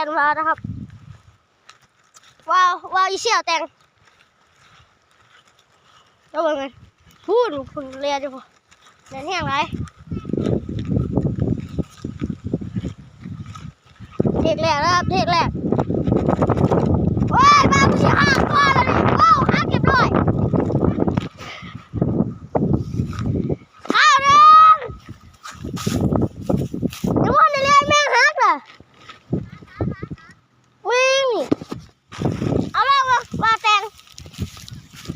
ກັນວ່ານະຄັບ ວ່າວ ວ່າວອີ່ສ່ຽວແຕ່ງ ລະເບິ່ງຫັ້ນ ພຸ້ນ ພຸ້ນແລ່ນຢູ່ພຸ້ນ ແລ່ນແຮງຫຼາຍ. ເທກແລກນະຄັບ ເທກແລກ. ໂອ້ຍ ມາ ກູຊິຫາຕົວແລ້ວນີ້. ໂອ້ ຫັກຮຽບຮ້ອຍ. ເຂົ້າເດີ ຍັງບໍ່ທັນໄດ້ແລ່ນ ແມ່ງຫັກລະ. ແມ່ງນີ້ ເອົາລະ ວ່າ ວ່າແຕ່ງ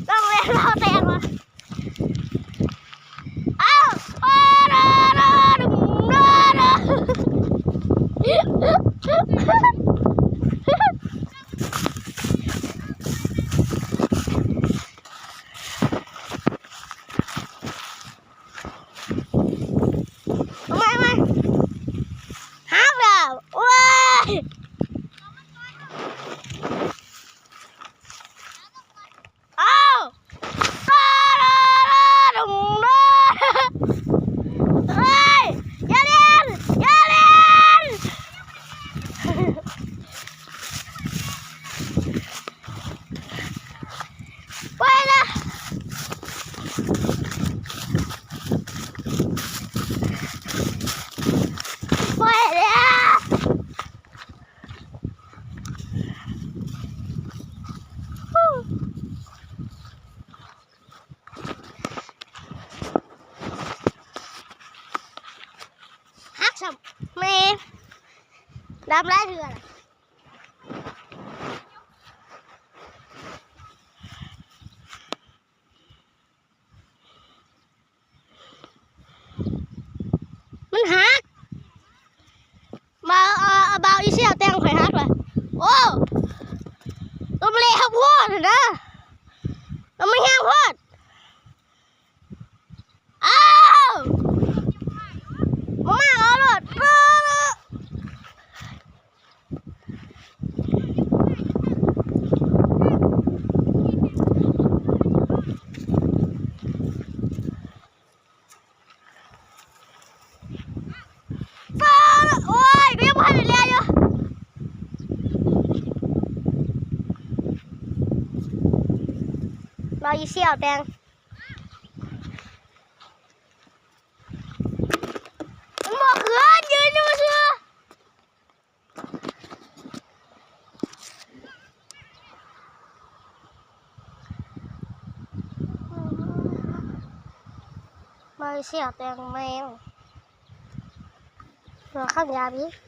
ຕ້ອງແມ່ນວ່າແຕ່ງວະ. ເອົາ ໂອ້ ໂດ ໂດ ໂດ ໂດ ເອົາໃໝ່ ເອົາໃໝ່ ຫັກແລ້ວ ໂອ້ຍ. ອ້າວ ເຮີ້ຍ ຢ່າຫຼິ້ນ ຢ່າຫຼິ້ນ. ໄປລະ ໄປລະ. ຫັກຊ້ຳ ແມ່ ດຳຫຼາຍເທື່ອລະ. ມັນຫັກ ບ່າວ ເອີ ບ່າວອີ່ສ່ຽວແຕ່ງຂ້ອຍຫັກລະ. ໂອ້ ລະມັນແຮງໂພດຫັ້ນນະ ລະມັນແຮງໂພດ. ອ້າວ ມາ ເອົາໂລດ ເອີ. ໂອ້ຍ ກໍຍັງບໍ່ທັນໄດ້ແລ່ນຢູ່ ລໍອີ່ສ່ຽວແຕ່ງ. ມັນບໍ່ຂຶ້ນ ຢືນຢູ່ຊື່. ມາເສຍແຕ່ງແມງ ຕົວຄຳຫຍາບອີກ.